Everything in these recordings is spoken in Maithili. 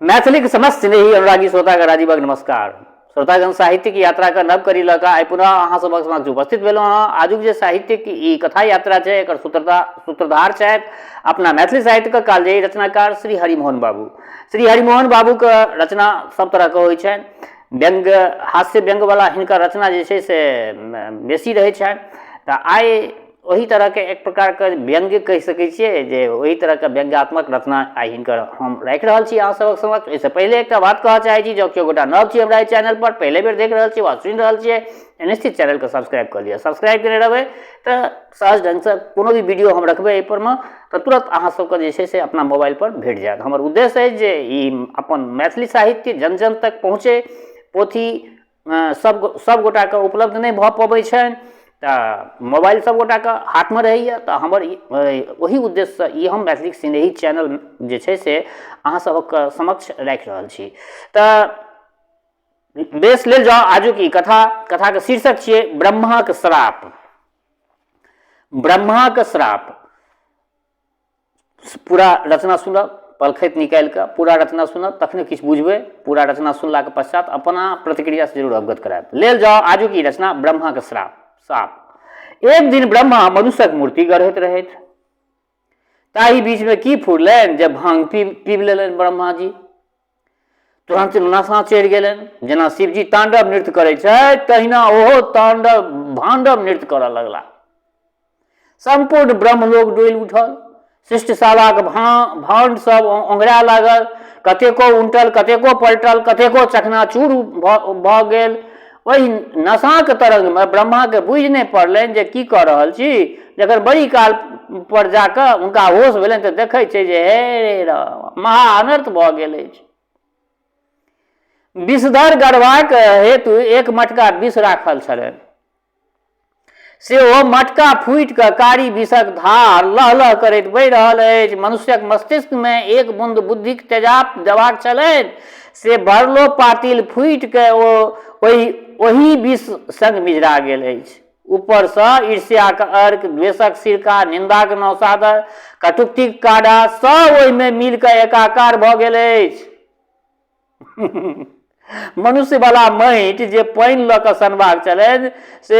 मैथिलीक समस्त स्नेही अनुरागी श्रोतागण राजीवक नमस्कार। श्रोतागण, साहित्यिक यात्राके नव कड़ी लऽ कऽ आइ पुनः अहाँ सभक समक्ष उपस्थित भेलहुँ हँ। आजुक जे साहित्यिक ई कथा यात्रा छै, एकर सूत्रधार छथि अपना मैथिली साहित्यके कालजयी रचनाकार श्री हरिमोहन बाबू। श्री हरिमोहन बाबूके रचना सब तरहके होइ छनि। व्यङ्ग्य, हास्य व्यङ्ग्यवला हिनकर रचना जे छै से बेसी रहै छनि। तऽ आइ ओहि तरहके एक प्रकारके व्यङ्ग्य कहि सकै छियै जे ओहि तरहके व्यङ्ग्यात्मक रचना आइ हिनकर हम राखि रहल छी अहाँ सभक समक्ष। एहिसँ पहिले एकटा बात कहऽ चाहै छी, जँ केओ गोटा नव छी हमरा एहि चैनलपर, पहिले बेर देख रहल छी वा सुनि रहल छियै, निश्चित चैनलके सब्सक्राइब कऽ लिअ। सब्सक्राइब केने रहबै तऽ सहज ढङ्गसँ कोनो भी वीडियो हम रखबै एहिपर मे तऽ तुरन्त अहाँ सबके जे छै से अपना मोबाइलपर भेट जायत। हमर उद्देश्य अछि जे ई अपन मैथिली साहित्य जन जन तक पहुँचै। पोथी सब सब गोटाके उपलब्ध नहि भऽ पबै छनि, तऽ मोबाइल सब गोटाके हाथमे रहैए, तऽ हमर ओहि उद्देश्यसँ ई हम मैथिलीक सिनेही चैनल जे छै से अहाँ सबक समक्ष राखि रहल छी। तऽ बेस, लेल जाउ आजुक ई कथा। कथाके शीर्षक छियै ब्रह्माक श्राप। ब्रह्माक श्राप। पूरा रचना सुनब, पलखैत निकालि कऽ पूरा रचना सुनब, तखने किछु बुझबै। पूरा रचना सुनलाके पश्चात अपना प्रतिक्रियासँ जरूर अवगत करायब। लेल जाउ आजुक ई रचना, ब्रह्माके श्राप। साप। एक दिन ब्रह्मा मनुष्यक मूर्ति गढ़ैत रहथि। ताहि बीचमे की फुरलनि जे भांग पीब लेलनि ब्रह्मा जी। तुरन्त नशा चढ़ि गेलनि। जेना शिवजी तांडव नृत्य करै छथि, तहिना ओहो तांडव भांडव नृत्य करऽ लगला। सम्पूर्ण ब्रह्मलोक डोलि उठल। शिष्टशालाक भाण्ड सब ओंघराय लागल। कतेको उनटल, कतेको पलटल, कतेको चकनाचूर भऽ गेल। ओहि नशाक तरंगमे ब्रह्माके बुझि नहि पड़लनि जे की कऽ रहल छी। जखन बड़ी काल पर जाकऽ हुनका होश भेलनि तऽ देखै छै जे हे राम, महा अनर्थ भऽ गेल अछि। विषधर गढ़बाक हेतु एक मटका विष राखल छलनि, से ओ मटका फूटि कऽ कारी विषक धार लह लह करैत बहि रहल अछि। मनुष्यक मस्तिष्कमे एक बूंद बुद्धिक तेजाब देबाक छलनि, से भरलो पातिल फूटि कऽ ओ ओहि विष संग मिझरा गेल अछि। ऊपरसँ ईर्ष्याक अर्क, द्वेषक सिरका, निन्दाक नौसादर, कटुक्तिक काढ़ा सब ओहिमे मिल कऽ एकाकार भऽ गेल अछि। मनुष्यवला माटि जे पानि लऽ कऽ सनबाक छलनि, से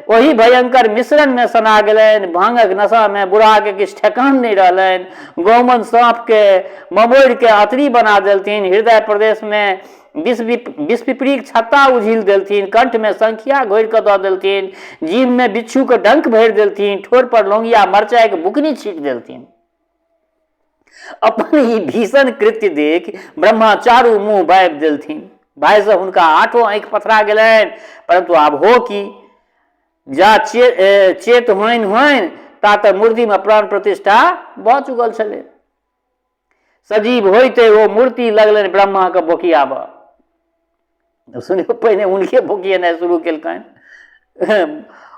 ओहि भयंकर मिश्रणमे सना गेलनि। भांगक नशामे बुढ़ाके किछु ठेकान नहि रहलनि। गौमन साँपके ममोड़ि कऽ अतरी बना देलथिन। हृदय प्रदेशमे विषपिपरीक छत्ता उझिल देलथिन। कंठमे संखिया घोरि कऽ दऽ देलथिन। जीभमे बिच्छूके डंक भरि देलथिन। ठोर पर लौंगिया मरचाइके बुकनी छीट देलथिन। अपन ई भीषण कृत्य देख ब्रह्मा चारू मुंह बाबि देलथिन। भाइसँ हुनका आठो आँखि पथरा गेलनि। परंतु आब हो की? जा चेत होइन होइन ता तऽ मूर्तिमे प्राण प्रतिष्ठा भऽ चुकल छलै। सजीव होइते ओ मूर्ति लगलनि ब्रह्माके बोकियाबऽ। सुनियौ, पहिने हुनके बोकियेनाइ शुरू केलकनि।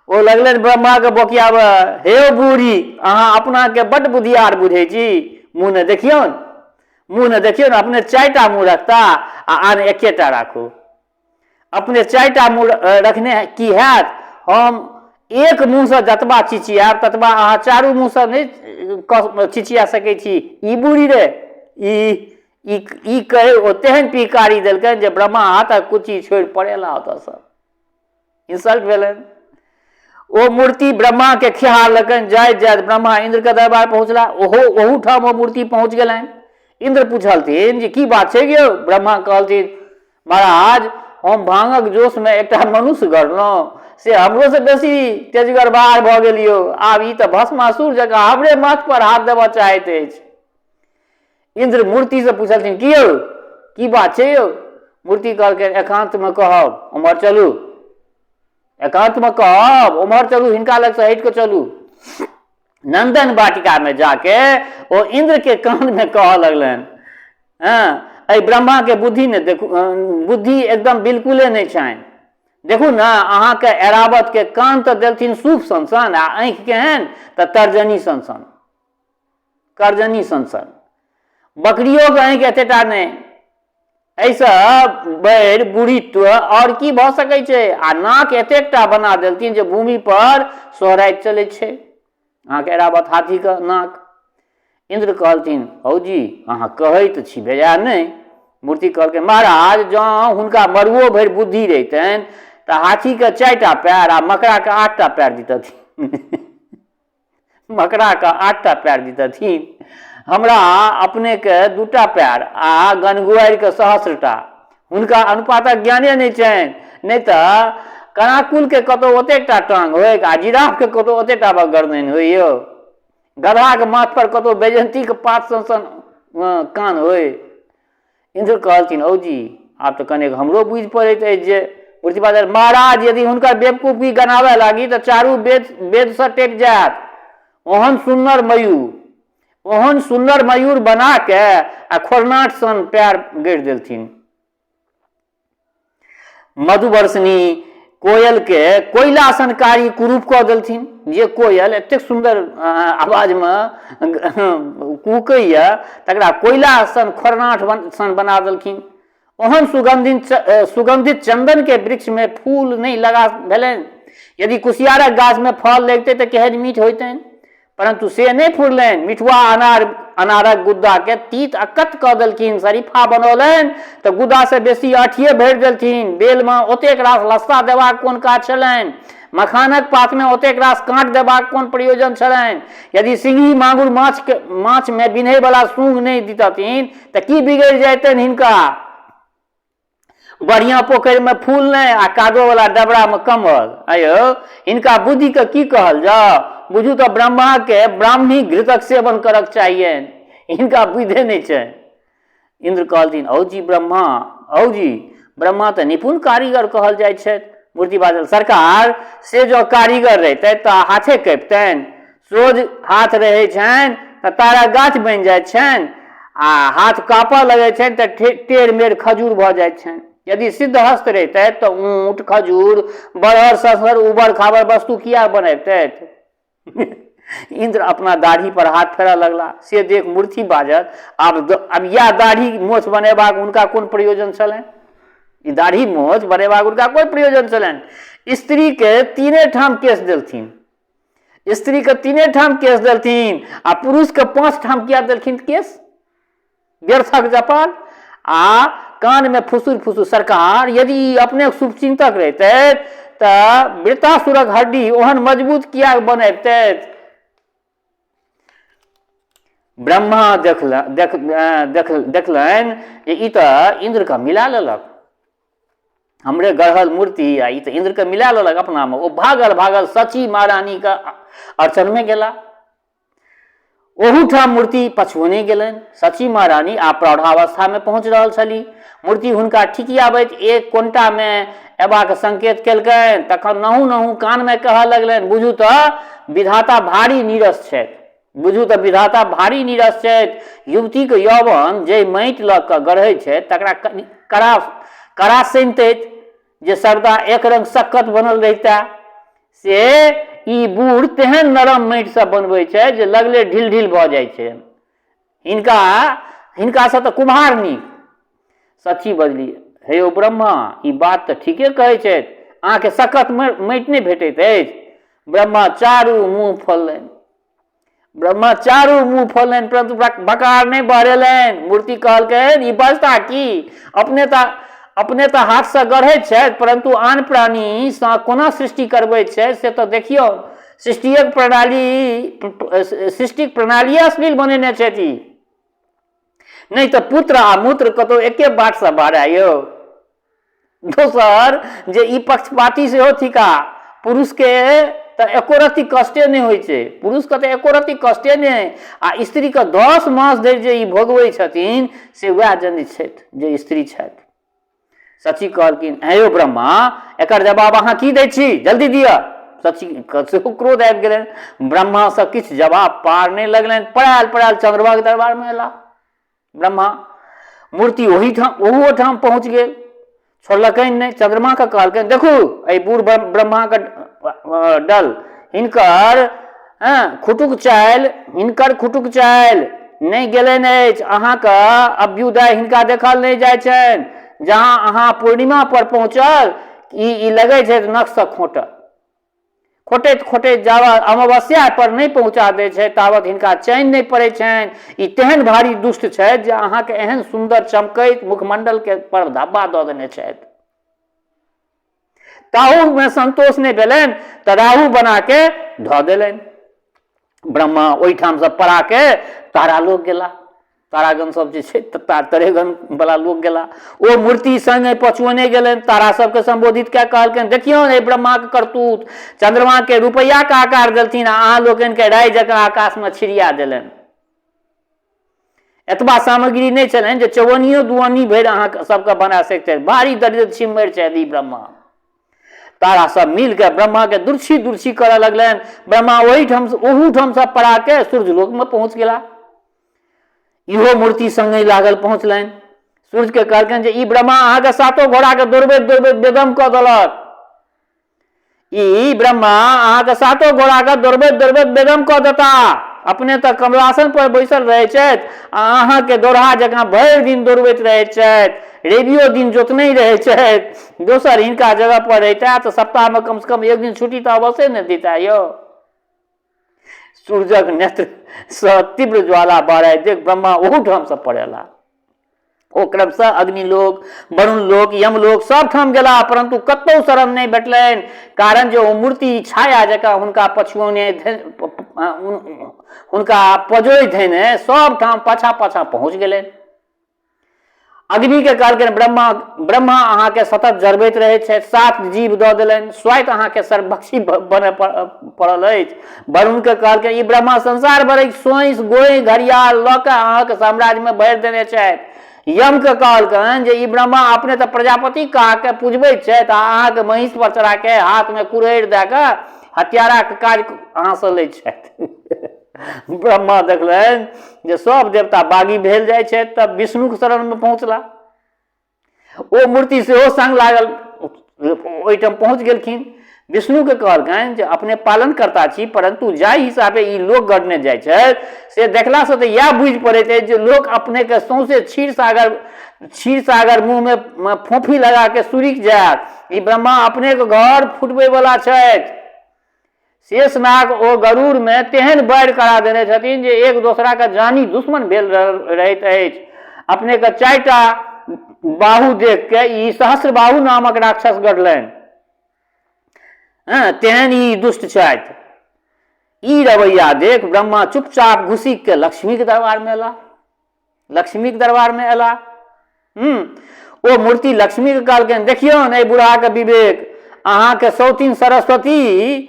ओ लगलनि ब्रह्माके बोकियाबऽ, हे बूढ़ी, अहाँ अपनाके बड्ड बुधियार बुझै छी। मुँह ने देखियौन, मुँह ने देखियौन, अपने 4टा मुँह रखता आ आन एकेटा राखू। अपने 4टा मुँह रखने की हैत? हम एक मुँहसँ जतबा चिचियाएब ततबा अहाँ चारू मुँहसँ नहि चिचिया सकै छी। ई बूढ़ी रे, ई ई ई कहि ओ तेहन पिहकारी देलकनि जे ब्रह्मा हाथक कुची छोड़ि पड़ेला ओतऽसँ। इंसल्ट भेलनि। ओ मूर्ति ब्रह्माके खिहारलकनि। जाइत जाइत ब्रह्मा इन्द्रके दरबार पहुँचला। ओहूठाम ओ मूर्ति पहुँच गेलनि। इन्द्र पुछलथिन जे की बात छै यौ? ब्रह्मा कहलथिन, महाराज, हम भांगक जोशमे एकटा मनुष्य गढ़लहुँ, से हमरोसँ बेसी तेजगर बाहर भऽ गेल यौ। आब ई तऽ भस्मासुर जकाँ हमरे माथ पर हाथ देबऽ चाहैत अछि। इन्द्र मूर्तिसँ पुछलथिन, की यौ, की बात छै यौ? मूर्ति कहलखिन, एकान्तमे कहब, उम्हर चलू। एकान्तमे कहब, उम्हर चलू, हिनका लगसँ हटि कऽ चलू। नन्दन वाटिकामे जाके ओ इन्द्रके कानमे कहऽ लगलनि, हँ, एहि ब्रह्माके बुद्धि ने देखू, बुद्धि एकदम बिल्कुले नहि छनि। देखू ने, अहाँके एरावतके कान तऽ देलथिन सूप सन सन आ आँखि केहन तऽ तर्जनी सन सन, करजनी सन सन। बकरियोके आँखि एतेटा नहि। एहिसँ बढ़ि बुढ़ित्व आओर की भऽ सकै छै? आ नाक एतेकटा बना देलथिन जे भूमि पर सोहराइत चलै छै अहाँके एरावत हाथीके नाक। इन्द्र कहलथिन, हौ जी, अहाँ कहैत छी बेजाय नहि। मूर्ति कहलकै, महाराज, जँ हुनका मरुओ भरि बुद्धि रहितनि तऽ हाथीके 4टा पैर आ मकड़ाके 8टा पैर दितथिन। मकड़ाके 8टा पैर दितथिन। हमरा अपनेके 2टा पैर आ गनगुआरिके 1000टा। हुनका अनुपातक ज्ञाने नहि छनि, नहि तऽ कणाकुलके कतहु ओतेकटा टाँग होइक आ जिराफके कतहु ओतेकटा गर्दनि होइ यौ। गदहाके माथ पर कतहु बैजन्तीके पात सन सन कान होइ। इन्द्र कहलथिन, औ जी, आब तऽ कनेक हमरो बुझि पड़ैत अछि जे मूर्ति बाजल, महाराज, यदि हुनकर बेवकूफी गनाबय लागी तऽ चारू वेद वेदसँ टपि जायत। ओहन सुन्नर मयूर, ओहन सुन्नर मयूर बना के आ खोरनाट सन पैर गढ़ि देलथिन। मधुवर्षिणी कोयल के कोयला सन कारी कुरूप कऽ देलथिन। जे कोयल एतेक सुन्दर आवाजमे कुहकैए तकरा कोयला सन खोरनाठ सन बना देलखिन। ओहन सुगंधित सुगंधित चंदन के वृक्ष में फूल नहि लगा भेलनि। यदि कुसियारक गाछ में फल लगितै तऽ केहन मीठ होइतनि, परंतु से नहि फुरलनि। मिठुआ अनार अनारक गुद्दाके तीत अकत कऽ देलखिन। शरीफा बनौलनि तऽ गुद्दासँ बेसी आँठिए भरि देलथिन। बेलमे ओतेक रास लस्सा देबाक कोन काज छलनि? मखानक पातमे ओतेक रास काँट देबाक कोन प्रयोजन छलनि? यदि सिंगही मांगुर माछके माछमे बिन्हैवला सूँघ नहि दितथिन तऽ की बिगड़ि जैतनि हिनका? बढ़िया पोखरिमे फूल नहि आ कादोवला डबरामे कमल। आयौ, हिनका बुद्धिके की कहल जाउ? बुझू तऽ ब्रह्माके ब्राह्मणी घृतक सेवन करक चाहियनि, हिनका बुधिए नहि छनि। इन्द्र कहलथिन, औ जी ब्रह्मा, औ जी ब्रह्मा तऽ निपुण कारीगर कहल जाइ छथि। मूर्ति बाजल, सरकार, से जँ कारीगर रहितथि तऽ हाथे कपितनि। सोझ हाथ रहै छनि तऽ तारा गाछ बनि जाइ छनि आ हाथ काँपऽ लगै छनि तऽ टेढ़ मेढ़ खजूर भऽ जाइ छनि। यदि सिद्धहस्त रहितथि तऽ ऊँट, खजूर, बरहर, ससर, उबर खाबर वस्तु किया बनबितथि? इन्द्र अपना दाढ़ी पर हाथ फेरऽ लगला। से देख मूर्ति बाजल, आब आब इएह दाढ़ी मोछ बनेबाक हुनका कोन प्रयोजन छलनि? ई दाढ़ी मोछ बनेबाक हुनका कोन प्रयोजन छलनि? स्त्रीके 3 ठाम केश देलथिन, स्त्रीके 3 ठाम केश देलथिन आ पुरुषके 5 ठाम किया देलखिन केश? व्यर्थक जपाल आ कानमे फुसुर फुसुर। सरकार, यदि अपने शुभचिंतक रहितथि तऽ वृतासुरक हड्डी ओहन मजबूत किया बनबितथि? ब्रह्मा देखल देख देख देखलनि जे ई तऽ इन्द्रके मिला लेलक, हमरे गढ़ल मूर्ति आ ई तऽ इन्द्रके मिला लेलक अपनामे। ओ भागल भागल सची महारानीके अड़चनमे गेला। ओहूठाम मूर्ति पछुओने गेलनि। सची महारानी आब प्रौढ़ावस्थामे पहुँच रहल छलीह। मूर्ति हुनका ठिकियाबैत एक कोनटामे अयबाक संकेत केलकनि। तखन नहु नहु कानमे कहऽ लगलनि, बुझू तऽ विधाता भारी नीरस छथि, बुझू तऽ विधाता भारी नीरस छथि। युवतीक यौवन जाहि माटि लऽ कऽ गढ़ै छथि तकरा कनि कड़ा कड़ा सनितथि जे सर्वदा एक रंग सक्कत बनल रहितए। से ई बूढ़ तेहन नरम माटिसँ बनबै छै जे लगले ढील ढील भऽ जाइ छै। हिनका हिनकासँ तऽ कुम्हार नीक। सची बजली, हे यौ ब्रह्मा, ई बात तऽ ठीके कहै छथि, अहाँके सक्कत माटि नहि भेटैत अछि। ब्रह्मा चारू मुँह फोललनि, ब्रह्मा चारू मुँह फोललनि, परन्तु बकार नहि बहरेलनि। मूर्ति कहलकनि, ई बजता की? अपने तऽ हाथसँ गढ़ैत छथि, परन्तु आन प्राणीसँ कोना सृष्टि करबैत छथि से तऽ देखियौ। सृष्टिक प्रणाली सृष्टिक प्रणालिये अश्लील बनेने छथि ई। नहि तऽ पुत्र आ मूत्र कतौ एके बाटसँ बहराय यौ। दोसर जे ई पक्षपाती सेहो थिका। पुरुषके तऽ एको रत्ती कष्टे नहि होइ छै, पुरुषके तऽ एको रत्ती कष्टे नहि, आ स्त्रीके 10 मास धरि जे ई भोगबै छथिन से वएह जनैत छथि जे स्त्री छथि। सची कहलखिन, ऐं यौ ब्रह्मा, एकर जवाब अहाँ की दै छी? जल्दी दिअ। सची सेहो क्रोध आबि गेलनि। ब्रह्मासँ किछु जवाब पार नहि लगलनि। पड़ायल पड़ायल चंद्रमाके दरबारमे अयला ब्रह्मा। मूर्ति ओहिठाम ओहू ठाम पहुँच गेल, छोड़लकनि नहि। चंद्रमाके कहलकनि, देखू एहि बूढ़ ब्रह्माके डल, हिनकर खुटुक चालि, हिनकर खुटुक चालि नहि गेलनि अछि। अहाँके अभ्युदय हिनका देखल नहि जाइ छनि। जहाँ अहाँ पूर्णिमा पर पहुँचल ई लगै छै नखसँ खोंटल। खोटैत खोटैत जाबत अमावस्या पर नहि पहुँचा दै छै ताबत हिनका चैन नहि पड़ै छनि। ई तेहन भारी दुष्ट छथि जे अहाँके एहन सुन्दर चमकैत मुखमंडलके पर धब्बा दऽ देने छथि। ताहूमे संतोष नहि भेलनि तऽ राहु बना के धऽ देलनि। ब्रह्मा ओहिठामसँ पड़ा के तारा लोक गेला। तारागण सब जे छै तरेगण वला लोक गेला। ओ मूर्ति संगे पछुओने गेलनि। तारा सबके संबोधित कए कहलकनि, देखियौ एहि ब्रह्माके करतूत, चंद्रमाके रुपैआके आकार देलथिन आ अहाँ लोकनिके राइ जकाँ आकाशमे छिड़िया देलनि। एतबा सामग्री नहि छलनि जे चौअनियो दुअनी भरि अहाँ सबके बना सकतै। भारी दरिद्र छिम्मरि छथि ई ब्रह्मा। तारा सब मिल के ब्रह्मा के दुर्छी दुर्छी करऽ लगलनि। ब्रह्मा ओहिठाम ओहूठामसँ पड़ा के सूर्यलोकमे पहुँच गेला। इहो मूर्ति संगे लागल पहुँचलनि। सूर्यके कहलकनि जे ई ब्रह्मा अहाँके सातो घोड़ाके दौड़बैत दौड़बैत बेदम कऽ देलक। ई ब्रह्मा अहाँके सातो घोड़ाके दौड़बैत दौड़बैत बेदम कऽ देता। अपने तऽ कमलासन पर बैसल रहै छथि आ अहाँके दौड़हा जकाँ भरि दिन दौड़बैत रहै छथि। रवियो दिन जोतने रहै छथि। दोसर हिनका जगह पर रहिता तऽ सप्ताहमे कमसँ कम एक दिन छुट्टी तऽ अवश्ये ने दिता यौ। सूरजक नेत्रसँ तीव्र ज्वाला बहराइत देख ब्रह्मा ओहूठामसँ पड़ेला। ओ क्रमशः अग्निलोक, वरुण लोक, यमलोक सब ठाम गेला, परंतु कतौ शरण नहि भेटलनि, कारण जे ओ मूर्ति छाया जकाँ हुनका पछुओने हुनका पजोइ धयने सब ठाम पाछा पाछा पहुँच गेलनि। अग्निके कहलकनि ब्रह्मा ब्रह्मा अहाँके सतत जरबैत रहै छथि, सात जीव दऽ देलनि, स्वयं अहाँके सर्वभक्षी बनय पड़ल अछि। वरुणके कहलकनि ई ब्रह्मा संसार भरिक सोंइस गोहि घड़ियाल लऽ कऽ अहाँके साम्राज्यमे भरि देने छथि। यमके कहलकनि जे ई ब्रह्मा अपने तऽ प्रजापति कहाके पुजबैत छथि आ अहाँके महींस पर चढ़ाके हाथमे कुरहड़ि दए कऽ हत्याराके काज अहाँसँ लै छथि। ब्रह्मा देखलनि जे सब देवता बागी भेल जाइ छथि तब विष्णुके शरणमे पहुँचला। ओ मूर्ति सेहो संग लागल ओहिठाम पहुँच गेलखिन। विष्णुके कहलकनि जे अपने पालन करता छी, परंतु जाहि हिसाबे ई लोक गढ़ने जाइ छथि से देखलासँ तऽ इएह बुझि पड़ैत अछि जे लोक अपनेके सौंसे क्षीर सागर मुँहमे फोफी लगाके सुरुकि जायत। ई ब्रह्मा अपनेके घर फुटबैवला छथि। शेषनाग ओ गरुड़मे तेहन बैर करा देने छथिन जे एक दोसराके जानी दुश्मन भेल रहैत अछि। अपनेके 4टा बाहु देख के ई सहस्र बाहु नामक राक्षस गढ़लनि। हँ, तेहन ई दुष्ट छथि। ई रवैया देख ब्रह्मा चुपचाप घुसि के लक्ष्मीके दरबारमे एला। लक्ष्मीके दरबारमे एला। ओ मूर्ति लक्ष्मीके कहलकनि, देखियौ ने एहि बूढ़ाके विवेक, अहाँके सौतीन सरस्वती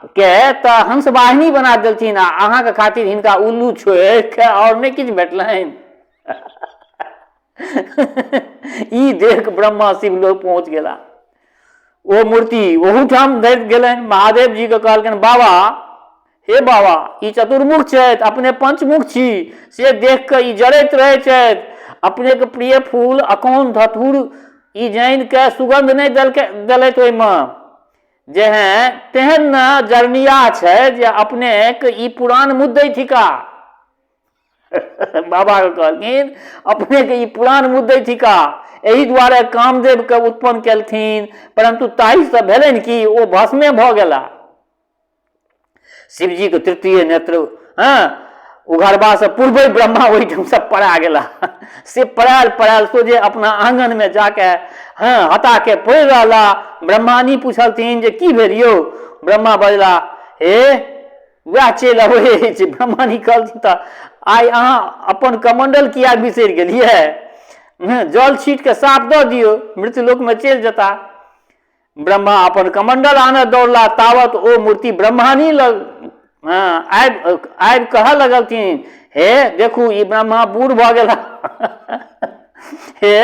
के तऽ हंसवाहिनी बना देलथिन आ अहाँके खातिर हिनका उल्लू छोड़ि के आओर नहि किछु भेटलनि। ई देख ब्रह्मा शिव लोक पहुँच गेला। ओ मूर्ति ओहूठाम धरि गेलनि। महादेव जी के कहलकनि, बाबा हे बाबा, ई चतुर्मुख छथि, अपने पंचमुख छी, से देख कऽ ई जरैत रहै छथि। अपनेके प्रिय फूल अकौन धतूर ई जानि कऽ सुगन्ध नहि देलकै देलथि ओहिमे। जेहन तेहन ने जरनिया छै जे अपनेक ई पुरान मुद्दै थिका। बाबा के कहलखिन, अपनेके ई पुरान मुद्दै थिका। एहि दुआरे कामदेवके उत्पन्न केलथिन, परंतु ताहिसँ भेलनि कि ओ भस्मे भऽ गेला। शिवजीके तृतीय नेत्र हँ उघरबासँ पूर्वे ब्रह्मा ओहिठामसँ पड़ा गेला। से पड़ायल पड़ायल सोझे अपना आङनमे जाके हँ हताके पड़ि रहला। ब्रह्मानी पुछलथिन जे की भेल यौ? ब्रह्मा बजला, हे वएह चलि अबै अछि। ब्रह्मानी कहलथिन, तऽ आइ अहाँ अपन कमंडल किया बिसरि गेलियै? जल छीट के साफ दऽ दियौ, मृत्युलोकमे चलि जेता। ब्रह्मा अपन कमंडल आनऽ दौड़ला, तावत ओ मूर्ति ब्रह्मानी लग हँ आबि आबि कहऽ लगलथिन, हे देखू ई ब्रह्मा बूढ़ भऽ गेला। हे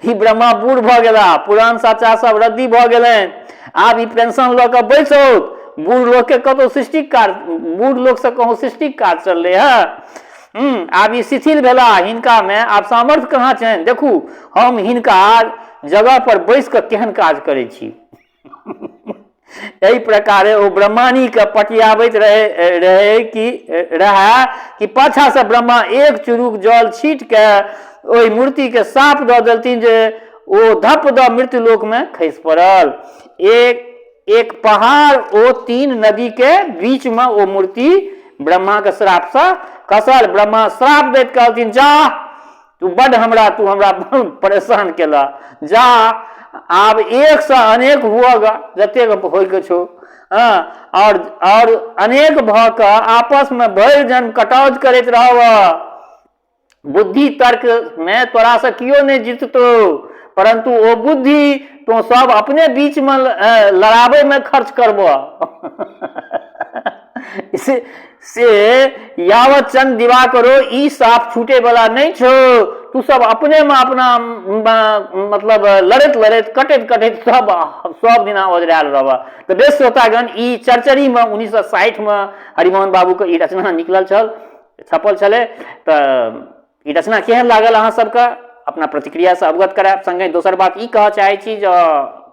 ई ब्रह्मा बूढ़ भऽ गेला, पुरान साचा सब रद्दी भऽ गेलनि, आब ई पेंशन लऽ कऽ बैसौत। बूढ़ लोकके कतहु सृष्टिक कार्य, बूढ़ लोकसँ कहूँ सृष्टिक काज चललै हँ। आब ई शिथिल भेला, हिनकामे आब सामर्थ्य कहाँ छनि? देखू हम हिनका जगह पर बैस कऽ केहन काज करै छी। एहि प्रकारे ओ ब्रह्मानीके पटियाबैत रहे रहे कि रहए कि पाछासँ ब्रह्मा एक चुरुक जल छीट के ओहि मूर्तिके साप दऽ देलथिन जे ओ धप दऽ मृत्युलोकमे खसि पड़ल। एक एक पहाड़ ओ 3 नदी के बीच में ओ मूर्ति ब्रह्मा के श्राप से खसल। ब्रह्मा श्राप दैत कहलथिन, जा तू बड हमरा, तू हमरा परेशान केला, जा आब एक से अनेक हुअ जतेक होइके छौ। हँ, और अनेक भऽ कऽ आपस में भरि जन्म कटौज करैत रहब, बुद्धि तर्क में तोरा से कियो नहि जीततो, परंतु ओ बुद्धि तो सब अपने बीच में लड़ाबे में खर्च करब। से यावत चंद दिवा करो, ई साफ छूटे वाला नहीं छो, तू सब अपने में अपना मतलब लड़ैत लड़ैत कटैत कटैत सब दिना ओझरायल रहब। तऽ बेस श्रोतागण, ई चरचरी में 1960 में हरिमोहन बाबू के ई रचना निकलल छल, छपल छलै। तऽ ई रचना केहन लागल अहाँ सबके अपना प्रतिक्रियासँ अवगत करायब। सङ्गे दोसर बात ई कहऽ चाहै छी, जँ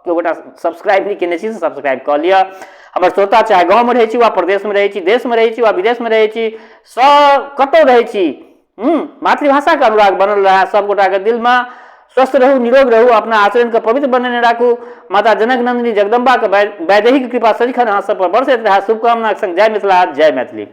केओ गोटा सब्सक्राइब नहि केने छी तऽ सब्सक्राइब कऽ लिअ। हमर श्रोता चाहे गाँवमे रहै छी वा प्रदेशमे रहै छी, देशमे रहै छी वा विदेशमे रहै छी, सब कतहु रहै छी, मातृभाषाके अनुराग बनल रहए सब गोटाके दिलमे। स्वस्थ रहू, निरोग रहू, अपना आचरणके पवित्र बनेने राखू। माता जनक नंदिनी जगदम्बाके वैदेहीके कृपा सदिखन अहाँ सब पर बरसैत रहए। शुभकामनाके संग जय मिथिला, जय मैथिली।